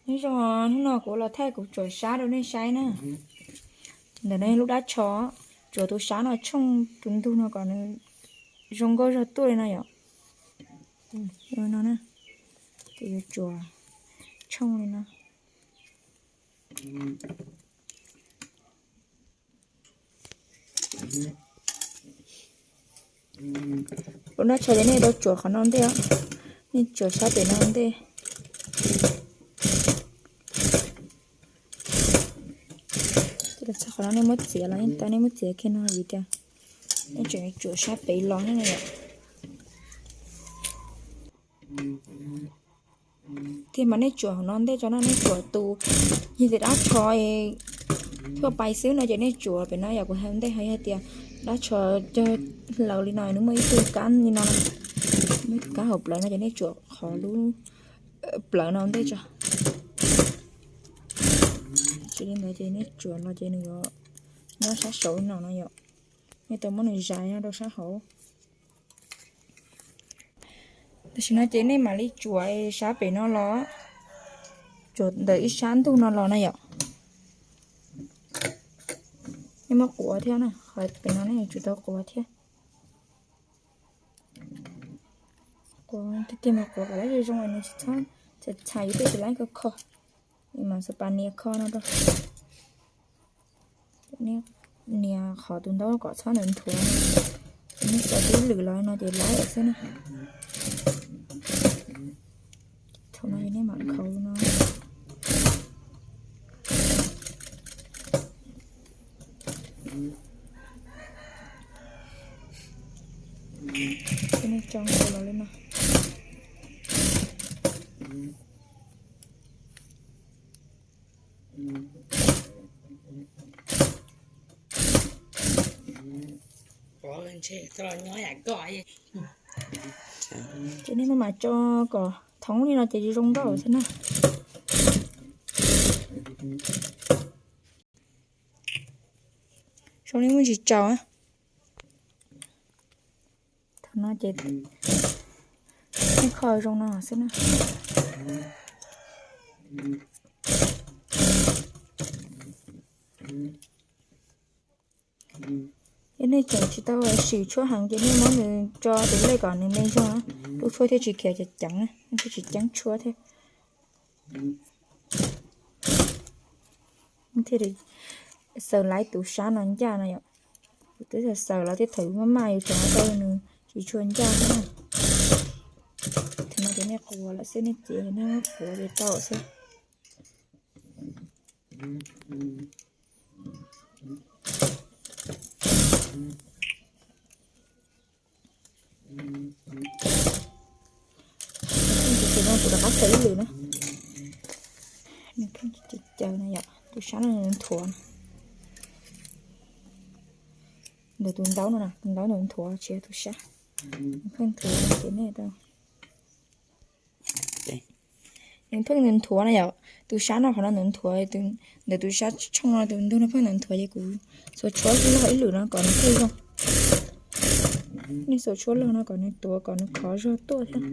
Nyob zoo, hnub no kuv los thaij kuv tsuam sab rau nej saib na. Ntawm no lub dab tsho, tsuam tus sab no tshooj tus ntug no kom nws zoo nkauj zog tuaj li no yom. No, ces yuav tsuam tshooj li no. Lub dab tsho ces nej rau tsuam qhov no ntej, nej tsuam sab pem no ntej. Txog qhov no nej muab txiav los yeej tau, nej muab txiav kiag no vim tias nej tseem tsuam sab pem los ne yom. Tiag mas nej tsuam hauv no ntej tso no, nej tsuam tus, yog tias dab tsho thuaj pais xwb no ces nej tsuam pem no yom. Kuv hais ntej hais yog tias dab tsho cog laus li no nws muaj ib tug kab li no, muaj ib tug kab hauv plawv no ces nej tsuam qhov lub plawv no ntej tso. Tsis li ntawd ces nej tsuam los ces nws yuav nyob sab saud no no yom. Nej tau muab nws zais rau sab hauv. Tam sim no ces nej mam li tsuam sab pem no los, tsuam ntawm ib sab ntug no los na yom. Nej muab quav thiab na, qhov pem no nej yuav tsum tau quav thiab. Quav tiag tiag mas quav kom lab zoo zoo, nws tsis txhob txhais txhais yus tej tsis laib kho kho. Mam xav pas nias kho no rau. Nias qhov tus ntaub kom txhob ntawd nthuav. Nej tsuam tib lwm los no ces laib lawm xwb na. Thaum no nej mam khaus no. Nej tso nkaus los li no. Ces nej maj mam tso kom thoob li no ces zoo nkauj xwb na. Zoo li muaj tsis tsaus. Thaum no ces nej kho zoo no xwb na. Yog nej tseem tsis tau sim tshuaj heev ces nej muab nws tso tus lej kom nws me zog, lub tshuaj thiaj tsis khiav ceev ceev, thiaj tsis ceeb tshuaj thiab. Thiaj li xaws laib tus sab no ncaj no yom. Kuv twb xaws xaws los tej thaum maj maj yus tseem tau nws tsis tshua ncaj xwb na. Thaum no ces nej quav lawm xwb, nej cev nej muab quav ces tau xwb. Ces no kuv rov qab xaws ib lwm na. Nws pheej caws caws no yom, tus sab no nws nthuav. Ntawm tus ntaub no, tus ntaub nws nthuav tsis yog tus sab. Nws pheej nthuav ces nej tau Nws pheej nws nthuav na yom. Tus sab no qhov no nws nthuav, ntawm tus sab tshooj no tus ntug no pheej nws nthuav ces kuv xuas tshuaj log ib lwm no kom nws thiaj zoo. Nej xuas tshuaj log no kom nws tuav kom nws khov zog tuaj thiab.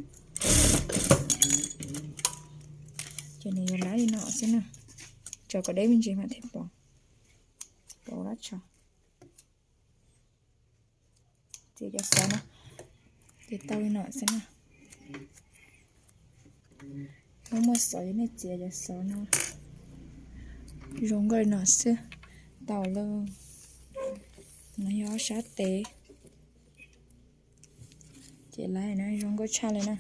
Ces nws yuav laib li no xwb na. Tso kom deb me ntsis mas thiaj pom, pom dab tsi. Txiav cov xov no, ces tau li no xwb na. Muaj muaj xov ces nej txiav cov xov no zoo nkauj li no xwb. Tau lawm. No yog ob sab tes. Ces lawm na, zoo nkauj tshaj li na.